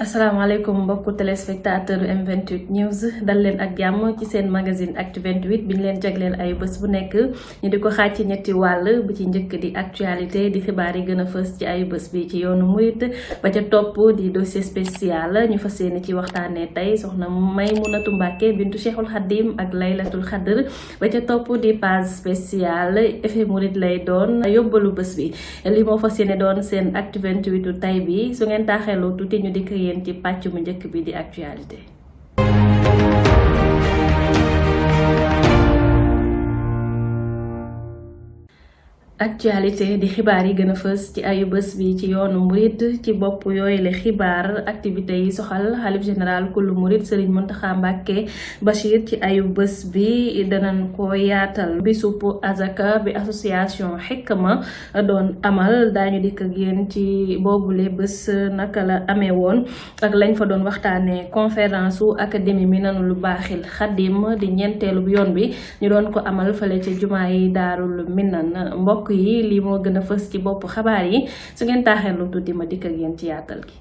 asalaamaaleykum mbokku téléspectateur M28 News dal leen ak jàmm ci seen magazine Actu 28 bi ñu leen jagleel ay bés bu nekk ñu di ko xaaj ci ñetti wàll bu ci njëkk di actualité di xibaar yi gën a fës ci ay bés bi ci yoonu murit ba ca topp di dossier spécial ñu fas yéene ci waxtaanee tey soxna Maymunatu Mbàkke bintu Cheikhul Khadim ak Laylatul Xadr ba ca topp di page spéciale effet murit lay doon yóbbalu bés bi li moo fas yéene doon seen Actu 28 tay bi su ngeen taaxeeloo tuuti ñu dikk yéen ci pàcc mu njëkk bi di actualité. actualité di xibaar yi gën a fës ci ayu bés bi ci yoonu murit ci bopp yooyu la xibaar activités yi soxal xalif général kullu murit Serigne Mountakha Mbacké Bachir ci ayu bés bi danañ ko yaatal bisub azaka bi association Hikma doon amal daañu dikk ak yéen ci boobule bés naka la amee woon ak lañ fa doon waxtaanee conférence u académie Minanul Baaxil Xadim di ñeenteelu yoon bi ñu doon ko amal fale ci jumaa yi Daarul Minan mbokk yi lii moo gën a fës ci bopp xabaar yi su ngeen taaxeelu tuuti ma dikk ak yéen ci yaatal gi.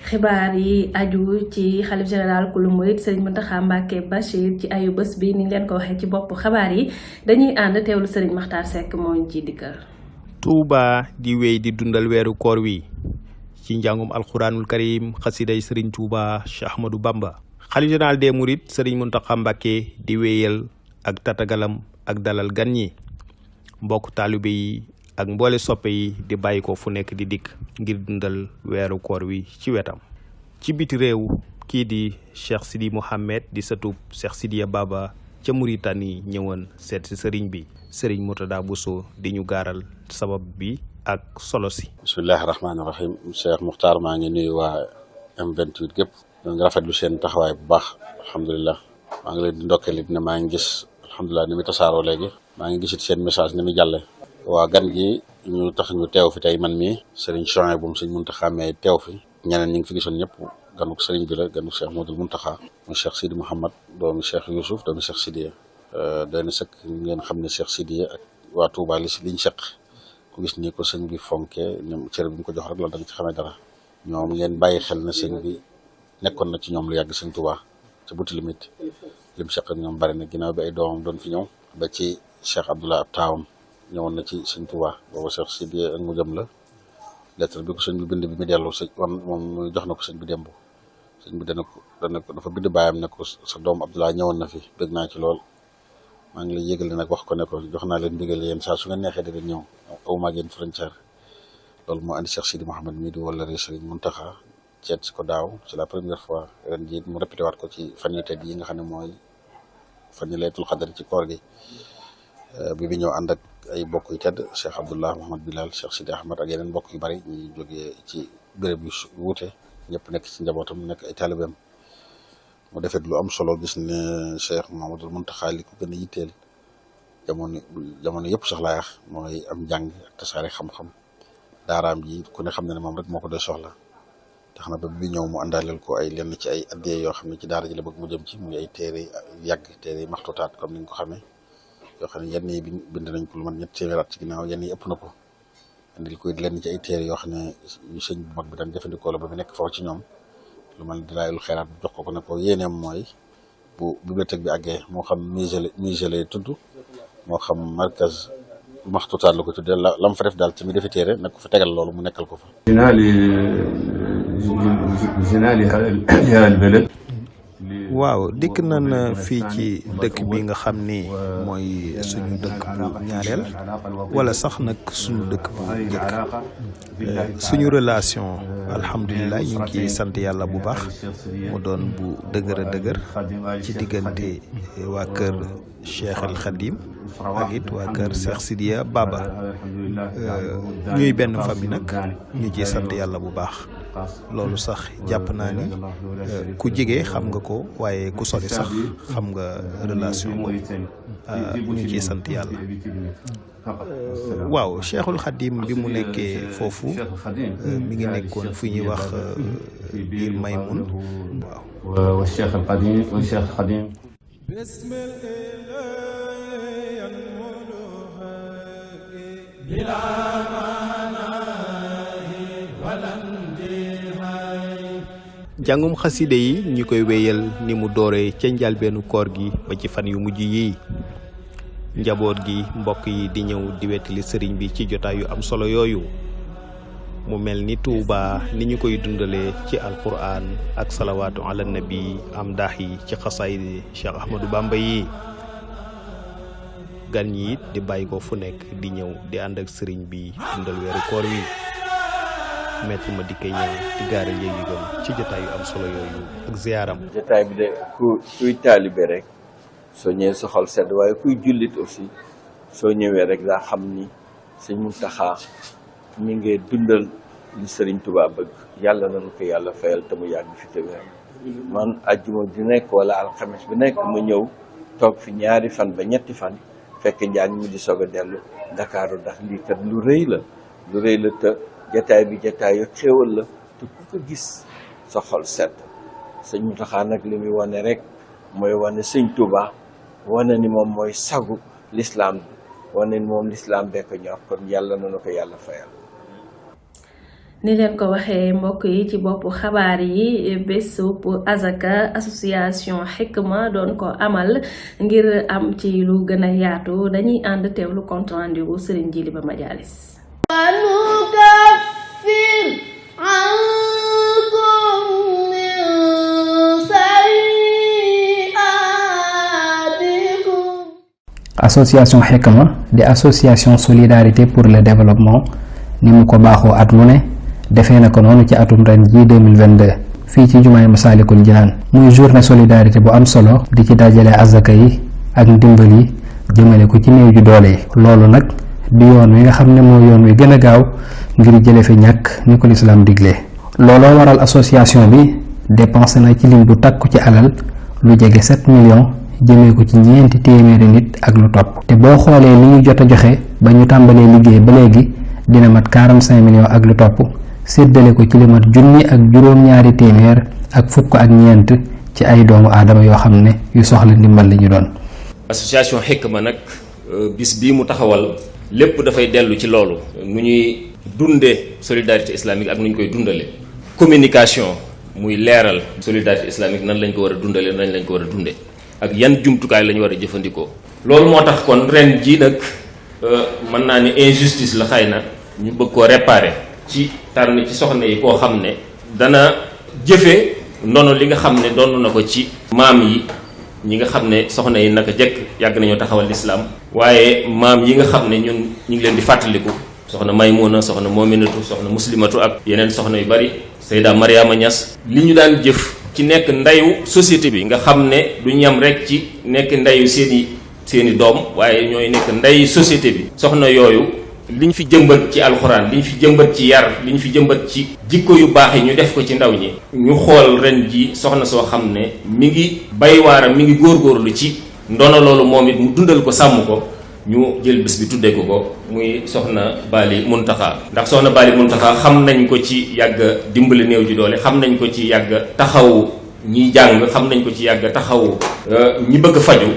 xibaar yi aju ci xalif général kulu murit Serigne Mountakha Mbacké Bachir ci ayu bés bi ni leen ko waxee ci bopp xabaar yi dañuy ànd teewlu Serigne Makhtar Seck moo ñu ciy dikkal. Touba di wéy di dundal weeru koor wi ci njàngum alxuraanul karim xasiday Serigne Touba Cheikh Ahmadou Bamba. xalif général des mourides Serigne Mountakha Mbacké di wéyal ak tatagalam ak dalal gan ñi mbokk taalibe yi ak mboole soppe yi di bàyyi ko fu nekk di dikk ngir dundal weeru koor wi ci wetam. ci biti réew kii di Cheikh Sidi Mohamed di satub Cheikh Sidiya Baba ca Mauritanie ñëwoon seet si sëriñ bi Serigne Murtada Bousso di ñu gaaral sabab bi ak solo si. bismillahi rahmaani rahim Cheikh Muxtaar maa ngi nuyu waa M28 gépp ñoo ngi rafetlu seen taxawaay bu baax alhamdulilah maa ngi leen di ndokkeel it ne maa ngi gis alhamdulilah ni muy tasaaroo léegi maa ngi gisit seen message ni muy jàlle waa gan gi ñu tax ñu teew fi tey man mii Serigne Chouaïbou bu Serigne Mountakha mais teew fi ñeneen ñi ngi fi gisoon ñëpp ganuk Serigne bi la ganuk Cheikh Modou Mountakha mu Cheikh Sidi Mouhamad doomu Cheikh Youssouf doomu Cheikh Sidiya doy na sëkk ngeen xam ne Cheikh Sidiya ak waa Touba liñ seq ku gis ni ko sëñ bi fonke ñoom cër bi mu ko jox rek loolu da nga ci xamee dara ñoom ngeen bàyyi xel na sëñ bi nekkoon na ci ñoom lu yàgg sëñ Touba ca buti limite lim seq ak ñoom bari na ginnaaw bi ay doomam doon fi ñëw ba ci Cheikh Abdoulaye ab taawam ñëwoon na ci sëñ Touba boobu Cheikh Sidiya ak mu jëm la lettre bi ko sëñ bi bind bi mu dellu sëñ moom jox na ko sëñ bi démb sëñ bi dafa bind bàyyam ne ko sa doom Abdoulaye ñëwoon na fi bëgg naa ci lool maa ngi lay yëgal nag wax ko ne ko jox naa leen ndigal yéen saa su ngeen neexee di leen ñëw aw maa ngeen frontière loolu moo andi Cheikh Sidi Mouhamed mii di wala Serigne Mountakha ceet si ko daaw c'est la première fois ren jii mu répété waat ko ci fan yu tedd yi nga xam ne mooy fan yu laylatul xadar ci koor gi bi ñëw ànd ak ay bokk yu tedd Cheikh Abdullah Mouhamad Bilal Cheikh Sidi Ahmad ak yeneen bokk yu bari ñu jógee ci béréb yu wuute ñëpp nekk ci njabootam nekk ay taalibeem mu defet lu am solo gis ne Cheikh Mouhamadul Mountakha li ko gën a yitteel jamono yëpp sax laa wax mooy am njàng ak tasaare xam-xam daaraam ji ku ne xam ne moom rek moo ko doy soxla tax na ba bi ñëw mu àndaaleel ko ay lenn ci ay addiyee yoo xam ne ci daara ji la bëgg mu jëm ci muy ay téere yàgg téere maxtutaat comme ni nga ko xamee yoo xam ne yenn yi bind nañ ko lu mat ñett téeméer at ci ginnaaw yenn yi ëpp na ko andil ko lenn ci ay téere yoo xam ne yu sëñ bu mag bi daan jëfandikoo la ba mu nekk foofu ci ñoom lu mel dalaayul xeeraat bu jox ko ne ko yéeneem mooy bu bibliothèque bi àggee moo xam musée lay tudd moo xam markaz maxtutaat la ko tuddee la mu fa def daal ci mi defi téere nag ko fa tegal loolu mu nekkal ko fa waaw dikk nañ fii ci dëkk bi nga xam ni mooy suñu dëkk bu ñaareel wala sax nag suñu dëkk bu njëkk suñu relation alhamdulilah ñu ngi ciy sant yàlla bu baax mu doon bu dëgër a dëgër ci diggante waa kër Cheikh El Khadim ak it waa kër Cheikh Sidiya Baba ñuy benn famille nag ñu ciy sant yàlla bu baax. loolu sax jàpp naa ni ku jege xam nga ko waaye ku sori sax xam nga relation boobu ñu ciy sant yàlla. waaw Cheikhul Khadim bi mu nekkee foofu mi ngi nekkoon fu ñuy wax biir Maymun waaw. Cheikhul Khadim jàngum xaside yi ñi koy wéyal ni mu dooree ca njalbeenu koor gi ba ci fan yu mujj yi njaboot gi mbokk yi di ñëw di wettali sëriñ bi ci jotaay yu am solo yooyu mu mel ni Tuuba ni ñu koy dundalee ci alquran ak salawaatu ala nabi am daax yi ci xasaayid Cheikh Ahmadou Bamba yi gan ñi it di bàyyi ko fu nekk di ñëw di ànd ak sëriñ bi dundal weeru koor wi maître ma dikkee ñëw di gaare yéegi-gam ci jotaay yu am solo yooyu ak ziyaaram. jotaay bi de kuy taalibe rek soo ñëwee sa xol sedd waaye kuy jullit aussi soo ñëwee rek daa xam ni sëñ Muntaxa mi ngi dundal li sëriñ Tuubaa bëgg yàlla nañu ko yàlla fayal te mu yàgg fi te wér. man ajjuma ju nekk wala alxames bu nekk ma ñëw toog fi 2 fan ba 3 fan fekk njaañ mi di soog a dellu Dakaaru ndax lii kat lu rëy la te jataay bi jataay yu xéewal la te ku ko gis sa xol sedd sëñ Muntaxa nag li muy wane rek mooy wane sëñ Tuubaa wane ni moom mooy sagu lislaam bi wane ni moom lislaam bekk ñor kon yàlla na ko yàlla fayal. ni leen ko waxee mbokk yi ci bopp xabaar yi bésub Azaka association Hikma doon ko amal ngir am ci lu gën a yaatu dañuy ànd teewlu compte rendu bu Serigne Djily Ba Madialis. association Hikma di association solidarité pour le développement ni mu ko baaxoo at mu ne defee na ko noonu ci atum ren ji 2022 fii ci jumaay Masaalikul Jinaan muy journée solidarité bu am solo di ci dajale azaka yi ak ndimbal yi jëmale ko ci néew ju doole yi loolu nag di yoon wi nga xam ne moo yoon wi gën a gaaw ngir jële fi ñàkk ni ko lislaam diglee looloo waral association bi dépensé na ci lim bu takku ci alal lu jege 7 millions jëmee ko ci 400 nit ak lu topp te boo xoolee li ñu jot a joxe ba ñu tàmbalee liggéey ba léegi dina mat 45 millions ak lu topp séddale ko ci li mat 1,2 ak fukk ak ñeent ci ay doomu aadama yoo xam ne yu soxla ndimbal la ñu doon. association Hikma nag bis bii mu taxawal lépp dafay dellu ci loolu nu ñuy dundee solidarité islamique ak nu ñu koy dundale communication muy leeral solidarité islamique nan lañ ko war a dundale nan lañ ko war a dundee ak yan jumtukaay la ñu war a jëfandikoo. loolu moo tax kon ren jii nag mën naa ne injustice la xëy na ñu bëgg koo réparer ci tànn ci soxna yi koo xam ne dana jëfe ndono li nga xam ne doon na ko ci maam yi ñi nga xam ne soxna yi naka jekk yàgg nañoo taxawal lislaam waaye maam yi nga xam ne ñun ñu ngi leen di fàttaliku soxna Maymuna soxna Moominatu soxna Muslimatu ak yeneen soxna yu bari Sayda Mariama Niass li ñu daan jëf ci nekk ndeyu société bi nga xam ne du ñam rek ci nekk ndeyu seeni doom waaye ñooy nekk ndeyu société bi soxna yooyu liñ fi jëmbat ci alxuraan liñ fi jëmbat ci yar liñ fi jëmbat ci jikko yu baax yi ñu def ko ci ndaw ñi ñu xool ren ji soxna soo xam ne mi ngi bay waaram mi ngi góorgóorlu ci ndono loolu moom it mu dundal ko sàmm ko ñu jël bis bi tuddee ko muy soxna Bali Muntaxa ndax soxna Bali Muntaxa xam nañ ko ci yàgg dimbali néew ji doole xam nañ ko ci yàgg taxawu ñiy jàng xam nañ ko ci yàgg taxawu ñi bëgg faju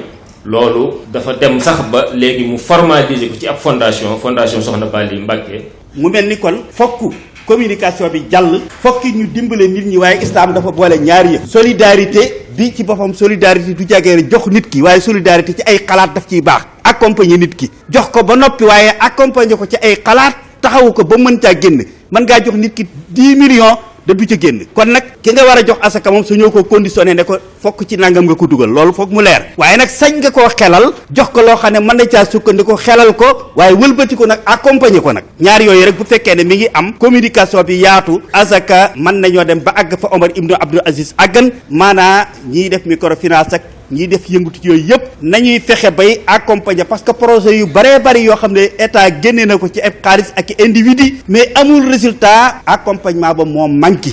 loolu dafa dem sax ba léegi mu formaliser ko ci ab fondation soxna Bali Mbàkke mu mel ni kon fokk communication bi jàll fokk ñu dimbale nit ñi waaye islam dafa boole ñaari yëf solidarité bi ci boppam solidarité du jagee jox nit ki waaye solidarité ci ay xalaat daf ciy baax accompagner nit ki jox ko ba noppi waaye accompagner ko ci ay xalaat taxawu ko ba mën caa génn mën ngaa jox nit ki 10 millions de du ca génn kon nag ki nga war a jox asaka moom su ñëw ko conditionné ne ko fokk ci nangam nga ko dugal loolu foog mu leer waaye nag sañ nga koo xelal jox ko loo xam ne mën na caa sukkandiku xelal ko waaye wëlbati ko nag accompagner ko nag ñaar yooyu rek bu fekkee ne mi ngi am communication bi yaatu asaka mën nañoo dem ba àgg fa Omar ibnu Abdul Aziz àggan maanaa ñiy def microfinance ak ñiy def yëngutu ci yooyu yëpp nañuy fexe bay accompagner parce que projet yu bëree bëri yoo xam ne état génnee na ko ci ay xaalis ak individu mais amul résultat accompagnement ba moo manqué.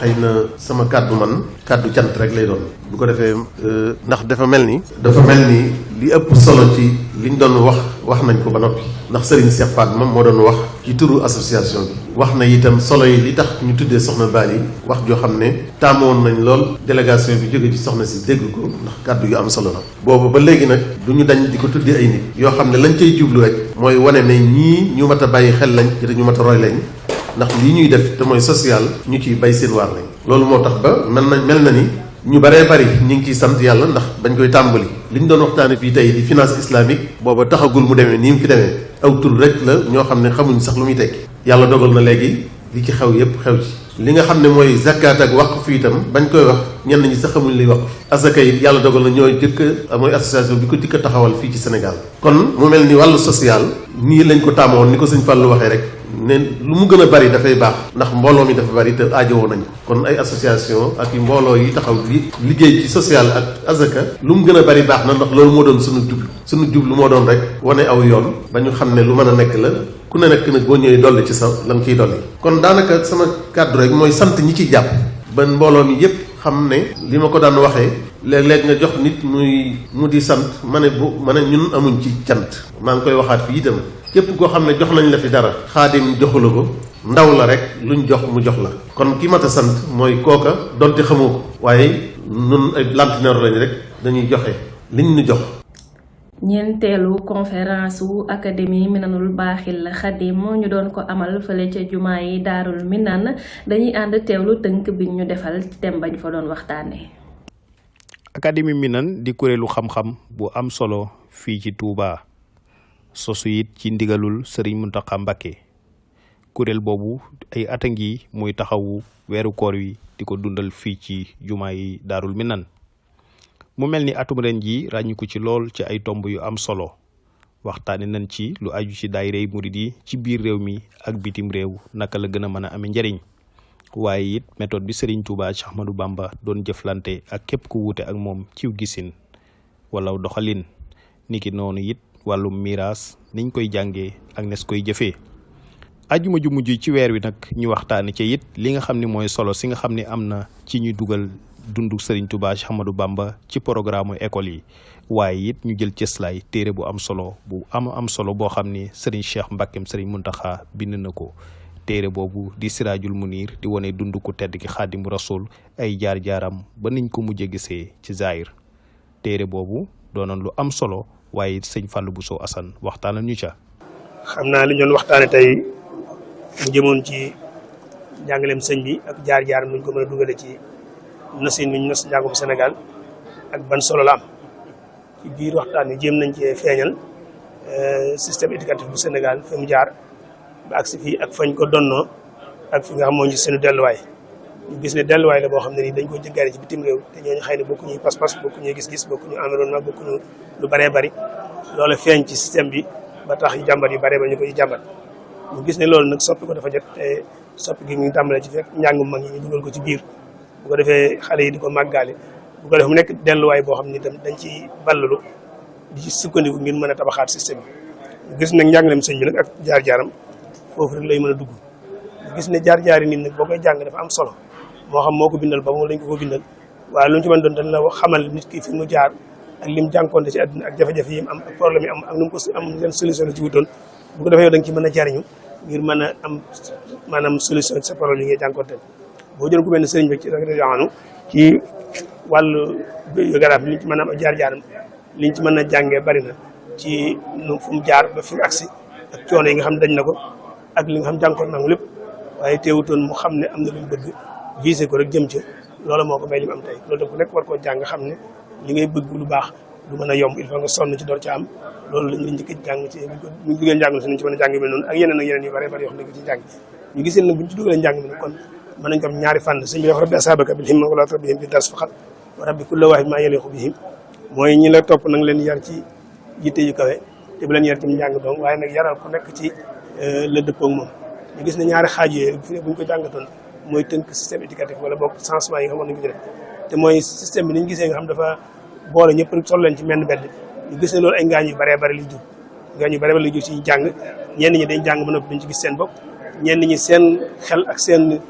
xëy na sama kàddu man kàddu cant rek lay doon bu ko defee ndax dafa mel ni li ëpp solo ci liñ doon wax nañ ko ba noppi ndax Serigne Cheikh Fall moom moo doon wax ci turu association bi wax na itam solo yi li tax ñu tuddee Soxna Bally wax joo xam ne taamoon nañ lool délégation bi jóge ci soxna si dégg ko ndax kàddu yu am solo la boobu ba léegi nag du ñu dañ di ko tuddee ay nit yoo xam ne lañ cay jublu rek mooy wane ne ñii ñu mat a bàyyi xel lañ te ñu mat a roy lañ ndax lii ñuy def te mooy social ñu ciy bay seen waar lañ loolu moo tax ba mel na ni ñu bëree bëri ñu ngi ciy sant yàlla ndax bañ koy tàmbali li ñu doon waxtaane fii tey di finance islamique booba taxagul mu demee nii mu fi demee aw tur rek la ñoo xam ne xamuñ sax lu muy tekki yàlla dogal na léegi li ci xew yépp xew ci li nga xam ne mooy zakat ak waqf fii itam bañ koy wax ñenn ñi sax xamuñ liy waqf asaka yi yàlla dogal na ñooy jëkk mooy association bi ko jëkk a taxawal fii ci Sénégal kon mu mel ni wàllu social nii lañ ko taamoon ni ko sëñ Fallou waxee rek ne lu mu gën a bari dafay baax ndax mbooloo mi dafa bari te aajowoo nañ ko kon ay association ak i mbooloo yi taxaw liggéey ci social ak azaka lu mu gën a bari baax na ndax loolu moo doon sunu jublu moo doon rek wane aw yoon ba ñu xam ne lu mën a nekk la ku ne nekk nag boo ñëwee dolli ci sa la nga ciy dolli kon daanaka sama kàddu rek mooy sant ñi ciy jàpp ba mbooloo mi yépp xam ne li ma ko daan waxee léeg-léeg nga jox nit mu di sant ma ne ñun amuñ ci cant maa ngi koy waxaat fii itam képp koo xam ne jox nañ la fi dara xaadim joxu la ko ndaw la rek luñ jox mu jox la kon ki mat a sant mooy kooka donte xamoo ko waaye nun ay lantinoor lañ rek dañuy joxe liñ ñu jox. ñeenteelu conférence wu académie Minanul Baaxil Xadim ñu doon ko amal fële ca jumaa yi Daarul Minan dañuy ànd teewlu tënk bi ñu defal ci thème bañ fa doon waxtaanee. académie Minan di kuréelu xam-xam bu am solo fii ci Touba sosu it ci ndigalul Serigne Mountakha Mbacké kuréel boobu ay at a ngi muy taxawu weeru koor wi di ko dundal fii ci jumaa yi Daarul Minan mu mel ni atum ren ji ràññiku ci lool ci ay tomb yu am solo waxtaane nañ ci lu aju ci daayira murid yi ci biir réew mi ak bitim réew naka la gën a mën a amee njariñ waaye it méthode bi Serigne Touba Cheikh Ahmadou Bamba doon jëflante ak képp ku wuute ak moom ciw gisin wala doxalin niki noonu it wàllum miraas niñ koy jàngee ak nes koy jëfee ajuma ju mujj ci weer wi nag ñu waxtaane ci it li nga xam ne mooy solo si nga xam ne am na ci ñu dugal dundu Serigne Touba Cheikh Ahmadou Bamba ci programme école yi waaye it ñu jël cëslaay téere bu am solo boo xam ni Serigne Cheikh Mbackeem Serigne Mountakha bind na ko téere boobu di Siraajul Munir di wane dund ku tedd ki Xaadimu Rasul ay jaar-jaaram ba niñ ko mujjee gisee ci Zahir téere boobu doonoon lu am solo waaye sëñ Fallou Bousso Assane waxtaanal ñu ca. xam naa li ñu doon waxtaane tey mu jëmoon ci njàngaleem sëñ bi ak jaar-jaaram nuñ ko mën a dugale ci nasin mi ñu nas njàngum Sénégal ak ban solo la am ci biir waxtaan wi jéem nañ cee feeñal système éducatif bu Sénégal fi mu jaar ba agsi fii ak fañ ko donnoo ak fi nga xam moo ñu seenu delluwaay ñu gis ne delluwaay la boo xam ne nii dañ ko jëggaane ci bitim réew te ñooñu xëy na bokkuñuy pas-pas bokkuñuy gis-gis bokkuñu environnement bokkuñu lu bëree bëri loolu feeñ ci système bi ba tax yu jàmbat yu bëree ba ñu koy jàmbat ñu gis ne loolu nag soppi ko dafa jot te soppi gi ñu tàmbale ci fekk njàngum mag ñi ñu dugal ko ci biir bu ko defee xale yi di ko màggaale bu ko defee mu nekk delluwaay boo xam ne itam dañ ci ballalu di ci sukkandiku ngir mën a tabaxaat système bi ñu gis nag njàngaleem sëñ bi nag ak jaar-jaaram foofu rek lay mën a dugg ñu gis ne jaar-jaari nit nag boo koy jàng dafa am solo moo xam moo ko bindal ba moom lañ ko bindal waaye lu ñu ci mën doon dañ la xamal nit ki fi mu jaar ak lim jànkoonte ci àdduna ak jafe-jafe yi am ak problème yi am ak nu mu ko am leen solution la ci wutoon bu ko defee yow da nga ci mën a jariñu ngir mën a am maanaam solution sa problème yi ngay jànkoonte boo jël ku mel ne sëriñ bi ci radiyallahu ci wàllu biographie liñ ci mën a am jaar-jaaram liñ ci mën a jàngee bari na ci nu fu mu jaar ba fi agsi ak coono yi nga xam dañ na ko ak li nga xam jànkoon na lépp waaye teewutoon mu xam ne am na lu mu bëgg visé ko rek jëm ci loolu moo ko may li mu am tey loolu tam ku nekk war koo jàng xam ne li ngay bëgg lu baax du mën a yomb il faut nga sonn ci door ci am loolu lañ njëkk jàng ci buñ duggee njàng si nañ ci mën a jàng mel noonu ak yeneen yu bari bari yoo xam ne ko ci jàng ñu gisee nag buñ ci dugalee njàng mi nag kon mën nañ ko am ñaari fànn sëñ bi dafa rabbi asabaka bil himma wala rabbihim bi dars faqat wa rabbi kulla wahid ma yaliqu bihim mooy ñi la topp nang leen yar ci yitte yu kawe te bu leen yar ci njàng doom waaye nag yaral ku nekk ci la dëppoog moom ñu gis ne ñaari xaaj yooyu fi ne buñ ko jàngatoon mooy tënk système éducatif wala bokk changement yi nga xam nañ ko ci def te mooy système bi ni ñu gisee nga xam dafa boole ñëpp sol leen ci menn bedd ñu gis ne loolu ay ngaañ yu baree bari li jur ngaañ yu baree bari li jur ci jàng ñenn ñi dañ jàng ba noppi duñ ci gis seen bopp ñenn ñi seen xel ak seen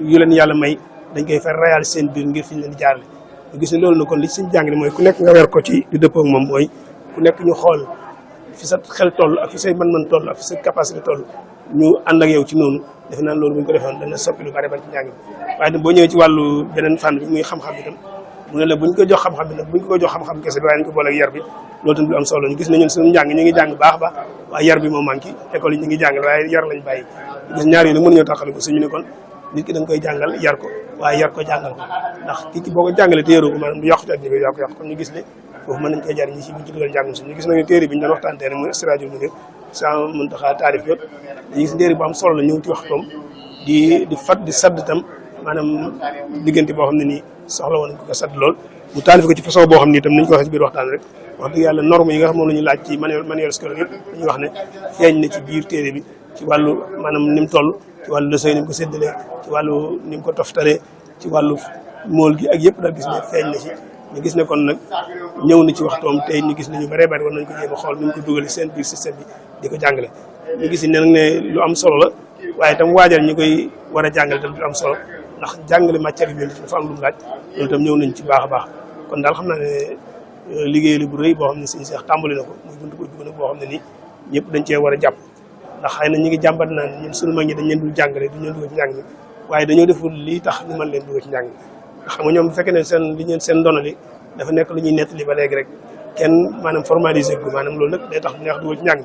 yu leen yàlla may dañ koy fay rayal seen biir ngir fi ñu leen di jaarale ñu gis ne loolu na kon li suñ jàng ni mooy ku nekk nga weer ko ci di dëppoo ak moom mooy ku nekk ñu xool fi sa xel toll ak fi say mën-mën toll ak fi sa capacité toll ñu ànd ak yow ci noonu defe naa loolu bu ñu ko defoon dana soppi lu bari bari ci njàng bi waaye nag boo ñëwee ci wàllu beneen fànn bi muy xam-xam bi tam mu ne la buñ ko jox xam-xam bi nag buñ ko jox xam-xam kese bi waaye nañ ko boole ak yar bi loolu tam du am solo ñu gis ne ñun suñu njàng ñu ngi jàng baax baax waaye yar bi moo manqué école yi ñu ngi jàng waaye yar lañ bàyyi ñu gis ñaar yi nag mënuñoo taxale ko suñu ne kon nit ki da nga koy jàngal yar ko waaye yar ko jàngal ko ndax kii boo ko jàngalee te yaroo ko maanaam du yàqu ci àddina bi yàqu kon ñu gis ne foofu mën nañ koy jar ñi ci buñ ci dugal njàngum suñu ñu gis nañu téere bi ñu doon waxtaan tey muy Siraajul Munir sa Muntaxa taalif yëpp dañu gis téere bu am solo la ñëw ci waxtoom di fat di sadd tam maanaam diggante boo xam ne nii soxla woon nañ ko sadd lool mu taalif ko ci façon boo xam ne itam nañ ko waxee ci biir waxtaan rek wax dëgg yàlla norme yi nga xam moom la ñuy laaj ci manuel scolaire yëpp dañuy wax ne feeñ na ci biir téere bi ci wàllu maanaam ni mu toll ci wàllu leçon yi ni mu ko séddalee ci wàllu ni mu ko toftalee ci wàllu mool gi ak yëpp daal gis ne feeñ na ci ñu gis ne kon nag ñëw na ci waxtoom tey ñu gis ne ñu bëree bëri war nañ ko jéem a xool ni ñu ko dugalee seen biir système bi di ko jàngale ñu gis ne nag ne lu am solo la waaye itam waajal ñu koy war a jàngale tam lu am solo ndax jàngale matière bi dafa am lu mu laaj loolu itam ñëw nañ ci baax a baax kon daal xam naa ne liggéey li bu rëy boo xam ne suñu seex tàmbali na ko muy buntu ko dugg nag boo xam ne nii ñëpp dañ cee war a jàpp ndax xëy na ñu ngi jàmbat naan ñun suñu mag ñi dañ leen dul jàngale duñ leen dugal ci njàng mi waaye dañoo deful lii tax ñu mën leen dugal ci njàng mi xam nga ñoom bu fekkee ne seen ndono li dafa nekk lu ñuy nettali ba léegi rek kenn maanaam formalisé gu maanaam loolu nag day tax neex dugal ci njàng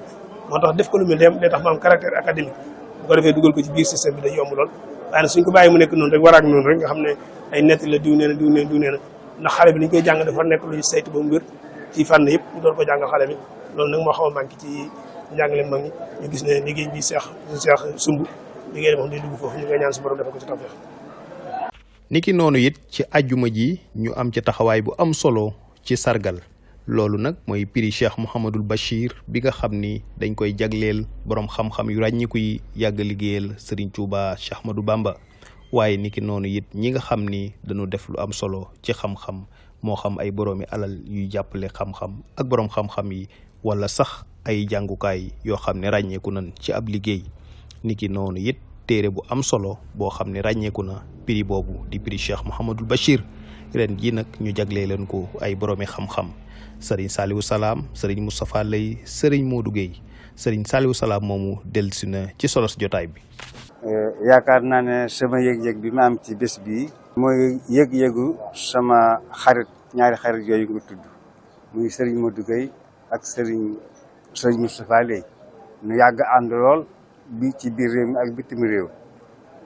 moo tax def ko lu mel day tax mu am caractère académique bu ko defee dugal ko ci biir système bi day yomb lool waaye nag suñ ko bàyyi mu nekk noonu rek waraak noonu rek nga xam ne ay nettali la diw nee na ndax xale bi dañ koy jàng dafa nekk lu ñu saytu ba mu wér ci fànn yëpp ñu doon ko jàngal xale bi loolu nag moo xaw a manqué ci njàngale mag ñi ñu gis ne liggéey bi seex sumb liggéey moom day dugg foofu ñu koy ñaan su borom defal ko ci tawfeex. niki noonu it ci àjjuma ji ñu am ci taxawaay bu am solo ci sargal loolu nag mooy prix Cheikh Mouhamadul Bachir bi nga xam ni dañ koy jagleel borom xam-xam yu ràññiku yi yàgg liggéeyal Serigne Touba Cheikh Ahmadou Bamba waaye niki noonu it ñi nga xam ni dañu def lu am solo ci xam-xam moo xam ay boroomi alal yuy jàppale xam-xam ak borom xam-xam yi wala sax ay jàngukaay yoo xam ne ràññeeku nañ ci ab liggéey niki noonu it téere bu am solo boo xam ne ràññeeku na prix boobu di prix Cheikh Mouhamadul Bachir ren ji nag ñu jaglee leen ko ay boroomi xam-xam Serigne Saliou Salaam Serigne Moustapha Lay Serigne Modou Gueye Serigne Saliou Salaam moomu dellusi na ci solos jotaay bi. yaakaar naa ne sama yëg-yëg bi ma am ci bés bi mooy yëg-yëgu sama xarit ñaari xarit yooyu nga tudd muy Serigne Modou Gueye ak Serigne Moustapha Lay ñu yàgg ànd lool bi ci biir réew mi ak bitim réew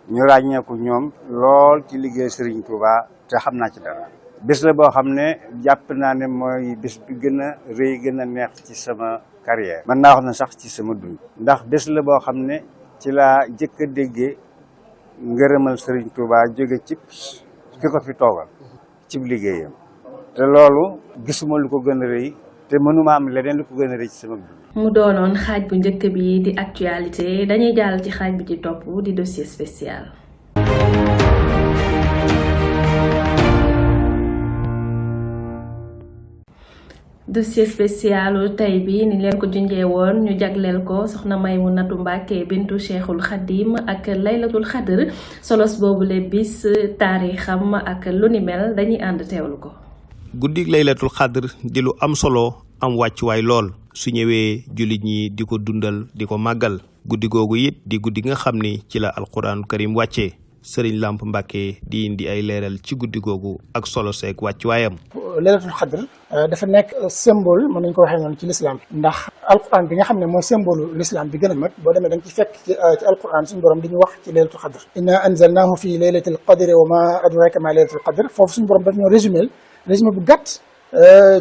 ñu ràññeeku ñoom lool ci liggéey Serigne Touba te xam naa ci dara bés la boo xam ne jàpp naa ne mooy bés bi gën a rëy gën a neex ci sama carrière mën naa wax na sax ci sama dund ndax bés la boo xam ne ci laa jëkk a déggee ngërëmal Serigne Touba jóge ci ki ko fi toogal cib liggéeyam te loolu gisuma lu ko gën a rëy te mënuma am leneen lu ko gën a rëy ci sama dund. mu doonoon xaaj bu njëkk bi di actualité dañuy jàll ci xaaj bi ci topp di dossier spécial. dossier spécial tey bi ni leen ko junjee woon ñu jagleel ko soxna Maymunatu Mbàkke bintu Cheikhul Khadim ak laylatul xadr solos boobule bis taarixam ak lu ni mel dañuy ànd teewlu ko. guddig laylatul xadr di lu am solo am wàccuwaay lool su ñëwee jullit ñi di ko dundal di ko màggal guddi googu it di guddi nga xam ni ci la alquraanu karim wàccee Sëriñ Lamp Mbàkke di indi ay leeral ci guddi googu ak solo seeg wàccuwaayam. laylatul xadr dafa nekk symbole mën nañu ko waxee noonu ci l'islam ndax alquran bi nga xam ne mooy symbole l'islam bi gën a mag boo demee da nga ci fekk ci alquran suñu borom di ñu wax ci laylatul xadr inna anzalnahu fi laylatil qadri wa ma adraka ma laylatul qadr foofu suñu borom daf ñoo résumé bu gàtt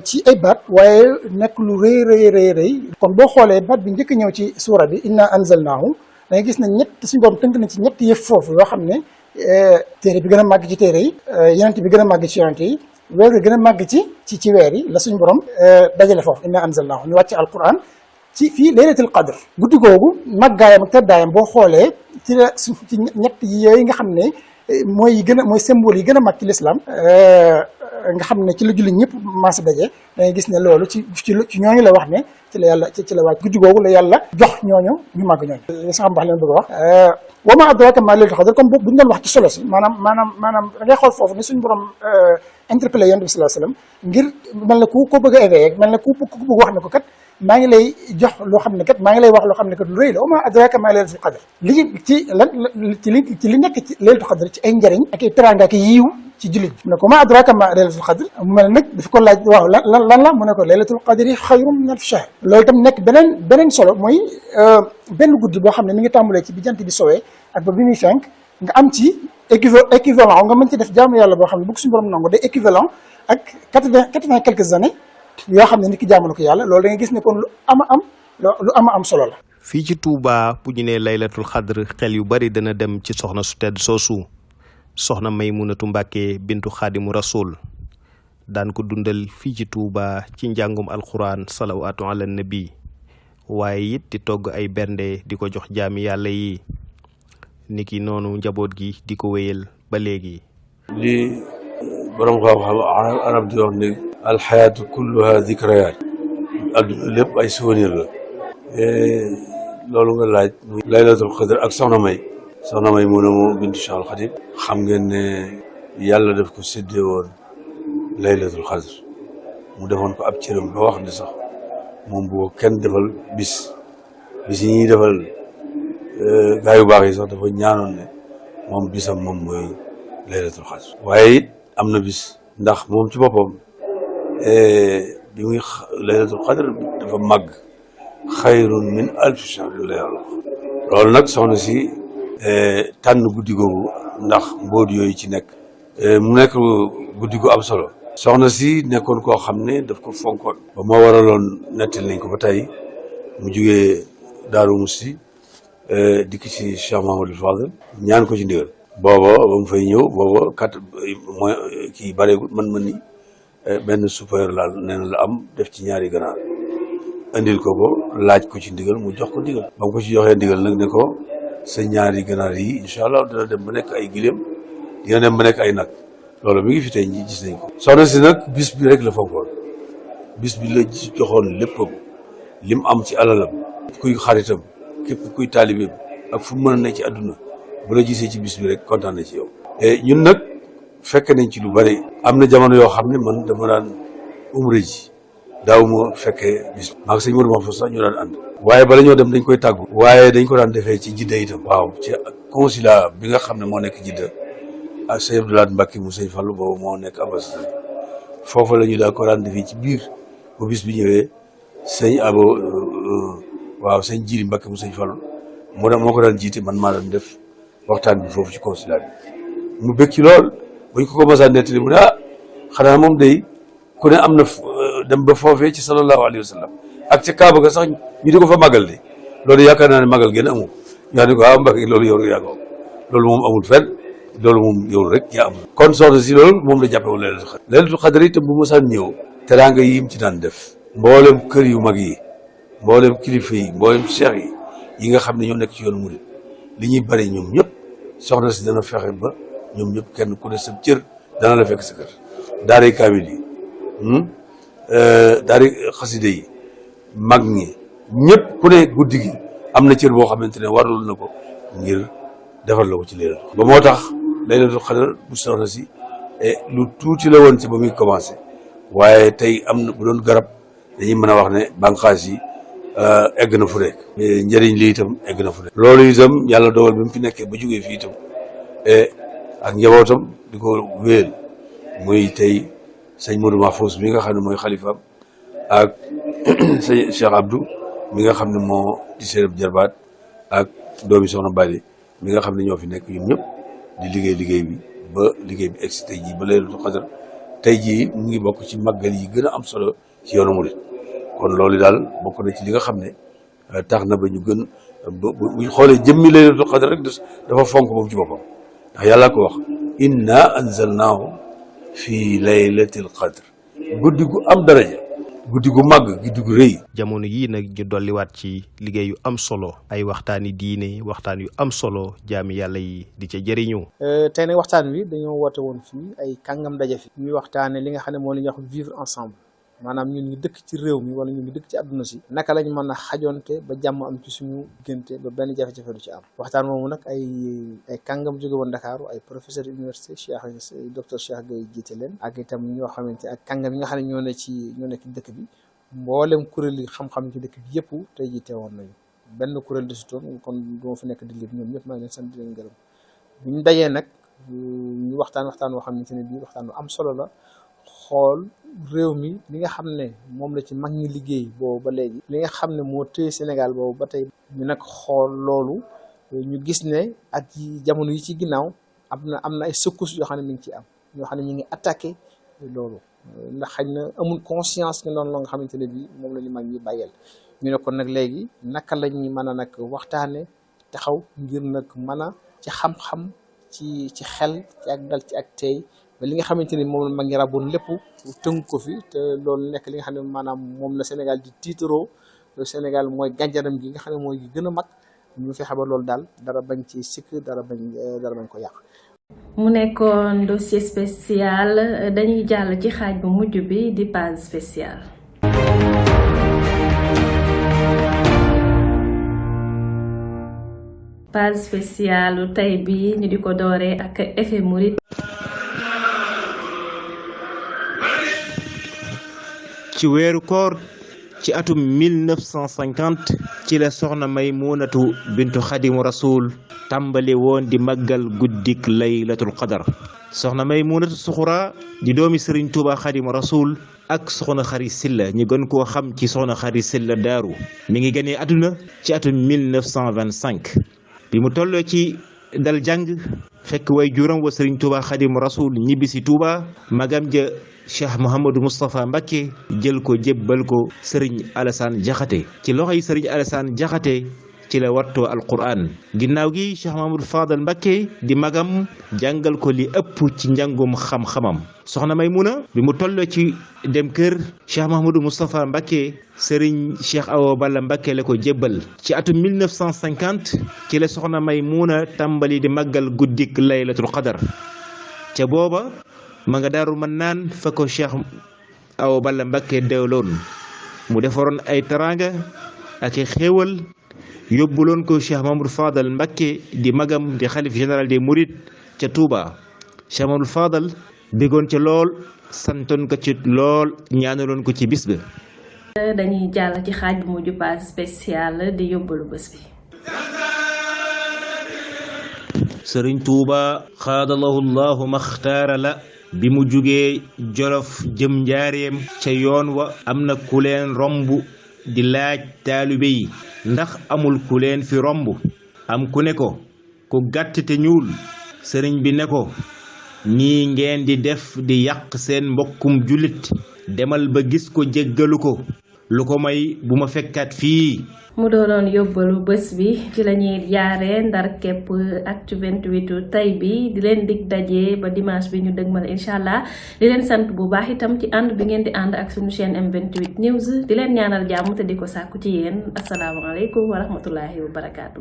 ci ay baat waaye nekk lu rëy kon boo xoolee baat bi njëkk ñëw ci suura bi inna anzalnahu da nga gis ne suñu borom tënk na ci ñett yëf foofu yoo xam ne téere bi gën a màgg ci téere yi yonent bi gën a màgg ci yonent yi weer bi gën a màgg ci weer yi la suñu borom dajale foofu inna anzalnahu ñu wàcc alquran ci fii laylatul qadr guddi googu màggaayam ak teddaayam boo xoolee ci la ci ñett yooyu nga xam ne mooy symbole yi gën a mag ci l'islam nga xam ne ci la julli ñëpp maas daje da ngay gis ne loolu ci ñooñu la wax ne ci la yàlla ci la wàcc guddi googu la yàlla jox ñooñu ñu màgg ñooñu sax mbax leen bëgg a wax wa ma adraka ma laylatul qadr comme bu ñu doon wax ci solo si maanaam da ngay xool foofu ni suñu borom interpellé yonent bi sallallahu alayhi wasallam ngir mel ne ku ko bëgg a éveillé mel ne ku bëgg wax ne ko kat maa ngi lay jox loo xam ne kat maa ngi lay wax loo xam ne kat lu rëy la wa ma adraka ma laylatul qadr li ci li nekk ci laylatul qadr ci ay njëriñ ak ay teraanga ak yiiw ci jullit bi mu ne ko ma adraka ma laylatul qadr mu mel nag daf ko laaj waaw lan la mu ne ko laylatul qadri xayrun min alfi shahr loolu itam nekk beneen solo mooy benn guddi boo xam ne mi ngi tàmbalee ci bi jant bi sowee ak ba bi muy fenk nga am ci équivalent nga mën ci def jaamu yàlla boo xam ne bu ko suñu borom nangu day équivalent ak 80 quelques années yoo xam ne nit ki jaamu na ko yàlla loolu da ngay gis ne kon lu ama am solo la. fii ci Touba bu ñu nee laylatul xadr xel yu bari dana dem ci soxna su tedd soosu soxna Maymunatu Mbàkke bintu xaadimu rasul daan ko dundal fii ci Touba ci njàngum alquran salawaatu ala nabi waaye it di togg ay bernde di ko jox jaami yàlla yi niki noonu njaboot gi di ko wéyal ba léegi. li borom xam-xam arab di wax ne alxayaatu kulluha zikrayaat adduna lépp ay souvenir la loolu nga laaj muy laylatul qadr ak soxna may mu ne moo bintu Cheikh al Xadim xam ngeen ne yàlla daf ko séddee woon laylatul qadr mu defoon ko ab cëram ba wax ne sax moom bu ko kenn defal bis yi ñuy defal gaa yu baax yi sax dafa ñaanoon ne moom bisam moom mooy laylatul qadr waaye it am na bis ndax moom ci boppam bi muy laylatul qadr dafa màgg xayrun min alfi shahr la yàlla loolu nag soxna si tànn guddi googu ndax mbóot yooyu ci nekk mu nekk guddi gu am solo soxna si nekkoon koo xam ne daf ko fonkoon ba moo waraloon nettali nañ ko ba tey mu jugee Daaru Musti dikk ci Cheikh Mahamadul Fadel ñaan ko ci ndigal booba ba mu fay ñëw booba kat mooy kii bareegut man ni benn super laal nee na la am def ci ñaari ganaar indil ko laaj ko ci ndigal mu jox ko ndigal ba mu ko ci joxee ndigal nag ne ko sa ñaari ganaar yi incha allah dina dem ba nekk ay gileem dina dem ba nekk ay nag loolu mi ngi fi tey ñi gis nañ ko soxna si nag bis bi rek la fonkoon bis bi la joxoon léppam lim am ci alalam kuy xaritam képp kuy taalibeem ak fu mu mën a nekk ci àdduna bu la gisee ci bis bi rek kontaan na ci yow ñun nag fekk nañ ci lu bari am na jamono yoo xam ne man dama daan umra ji daaw ma fekkee bis maa ngi sëñ Modou Mahfouz sax ñu daan ànd waaye bala ñoo dem dañ koy tàggu waaye dañ ko daan defee ci Jidda itam waaw ci consulat bi nga xam ne moo nekk Jidda ak sëñ Abdoulaye Mbacke mu sëñ Fallou boobu moo nekk ambassadeur foofu la ñu daal ko daan defee ci biir bu bis bi ñëwee sëñ sëñ Jili Mbacke mu sëñ Fallou moo ko daan jiite man maa daan def waxtaan bi foofu ci consulat bi mu bëgg ci lool buñ ko commencé nettali mu ne xanaa moom day ku ne am na dem ba foofee ci sallallahu alayhi wa sallam ak ca Kaaba ga sax ñu di ko fa magal de loolu yaakaar naa ne magal gën amul yaa ni ko Mbacke loolu yow rek yaa ko loolu moom amul fenn loolu moom yow rek yaa am kon soxna si loolu moom la jàppe woon laylatul qadr itam bu mosaan ñëw teraanga yi mu ci daan def mboolem kër yu mag yi mboolem kilifa yi mboolem cheikh yi nga xam ne ñoo nekk ci yoonu murid li ñuy bari ñoom ñëpp soxna si dana fexe ba ñoom ñëpp kenn ku ne sa cër dana la fekk sa kër daaray kaamil yi daaray xaside yi mag ñi ñëpp ku ne guddi gi am na cër boo xamante ne warul na ko ngir defar la ko ci laylatul ba moo tax laylatul qadr bu soxna si lu tuuti la woon ci ba muy commencé waaye tey am na bu doon garab dañuy mën a wax ne bànqaas yi egg na fu nekk njëriñ li itam egg na fu nekk loolu itam yàlla dogal bi mu fi nekkee ba jógee fii itam ak njabootam di ko wéel muy tey sëñ Modou Mahfouz mi nga xam ne mooy xalifaam ak sëñ Cheikh Abdou mi nga xam ne moo di seen jarbaat ak doomi soxna Bali mi nga xam ne ñoo fi nekk ñun ñëpp di liggéey bi ba liggéey bi egsi tey jii ba laylatul qadr tey jii mu ngi bokk ci màggal yi gën a am solo ci yoonu murid kon loolu daal bokk na ci li nga xam ne tax na ba ñu gën buñ xoolee jëmmi laylatul qadr rek dafa fonk moom ci boppam ndax yàlla ko wax inna anzalnaahu fii laylatil qadr guddi gu am daraja guddi gu màgg guddi gu rëy. jamono yii nag ñu dolliwaat ci liggéey yu am solo ay waxtaani diine waxtaan yu am solo jaami yàlla yi di ca jëriñu. tey nag waxtaan wi dañoo woote woon fii ay kàngam daje fi ñuy waxtaane li nga xam ne moo la ñuy wax vivre ensemble maanaam ñun ñu dëkk ci réew mi wala ñun ñu dëkk ci àdduna si naka lañ mën a xajonte ba jàmm am ci suñu diggante ba benn jafe-jafe du ci am waxtaan moomu nag ay kàngam jóge woon Dakar ay professeur université docteur Cheikh Gueye jiite leen ak itam ñoo xamante ak kàngam yi nga xam ne ñoo nekk ci dëkk bi mboolem kuréel yi xam-xam ci dëkk bi yëpp tey jii teewoon nañu benn kuréel de si toon kon duma fi nekk di lim ñoom ñëpp maa ngi leen sant di leen gërëm bu ñu dajee nag ñu waxtaan woo xamante ne bii waxtaan bu am solo la xool réew mi li nga xam ne moom la ci mag ñi liggéey boobu ba léegi li nga xam ne moo téye Sénégal boobu ba tey ñu nag xool loolu ñu gis ne at yi jamono yi ci ginnaaw am na ay secousses yoo xam ne mi ngi ci am ñoo xam ne ñu ngi attaqué loolu ndax xëy na amul conscience ñu doon la nga xamante ne bii moom la ñu mag ñi bàyyeel ñu ne kon nag léegi naka la ñuy mën a nag waxtaane taxaw ngir nag mën a ci xam-xam ci xel ci ak dal ci ak tey ba li nga xamante ni moom la mag ñi raboon lépp tënk ko fi te loolu nekk li nga xam ne maanaam moom la Sénégal di tiitaroo Sénégal mooy gànjaram gi nga xam ne mooy gi gën a mag ñu fexe ba loolu daal dara bañ ci sikk dara bañ ko yàq. mu nekkoon dossier spécial dañuy jàll ci xaaj bu mujj bi di page spéciale. page spéciale tey bi ñu di ko dooree ak effet Mouride. ci weeru koor ci atum 1950 ci la soxna Maymunatu bintu Xadimu Rasul tàmbali woon di màggal guddik laylatul qadar soxna Maymunatu Suxura di doomi Sëriñ Tuuba Xadimu Rasul ak soxna Xari Silla ñu gën koo xam ci soxna Xari Silla Daaru mi ngi gënee àdduna ci atum 1925 bi mu tolloo ci dal jàng fekk way juram wa Sëriñ Tuuba Xadimu Rasul ñibbisi Tuuba magam ja Cheikh Mouhamadou Moustapha Mbacké jël ko jébbal ko Serigne Alassane Diakhaté ci loxoy Serigne Alassane Diakhaté ci la wattoo alquran ginnaaw gi Cheikh Mamadou Fadal Mbacké di magam jàngal ko li ëpp ci njàngum xam-xamam soxna Maymuna bi mu tolloo ci dem kër Cheikh Mahamadou Moustapha Mbacké Serigne Cheikh Awa Balla Mbacké la ko jébbal ci atum 1950 ci la soxna Maymuna tàmbali di màggal guddik laylatul qadar ca booba ma nga Daaru Mannaan fa ko Cheikh Awa Balla Mbacké deewloon mu defaroon ay teraanga ak i xéewal yóbbuloon ko Cheikh Mamadou Fadal Mbacké di magam di xalif général des Mourides ca Touba Cheikh Mamadou Fadal béggoon ca lool santoon ko ci lool ñaanaloon ko ci bis ba. dañuy jàll ci xaaj bu mujj page spéciale di yóbbalu bés bi. Sëriñ Touba xaadalahu llahu maxtaara la bi mu jugee Jolof jëm njaareem ca yoon wa am na ku leen romb di laaj taalibe yi ndax amul ku leen fi romb am ku ne ko ku gàtt te ñuul sëriñ bi ne ko nii ngeen di def di yàq seen mbokkum jullit demal ba gis ko jéggalu ko lu ko may bu ma fekkaat fii. mu doonoon yóbbalu bés bi ci la ñuy jaaree ndar képp Actu 28 tey bi di leen dig daje ba dimanche bi ñu dëgmal incha allah di leen sant bu baax itam ci ànd bi ngeen di ànd ak suñu chaîne M28 News di leen ñaanal jàmm te di ko sàkku ci yéen asalaamaaleykum wa rahmatullahi wa barakaatu.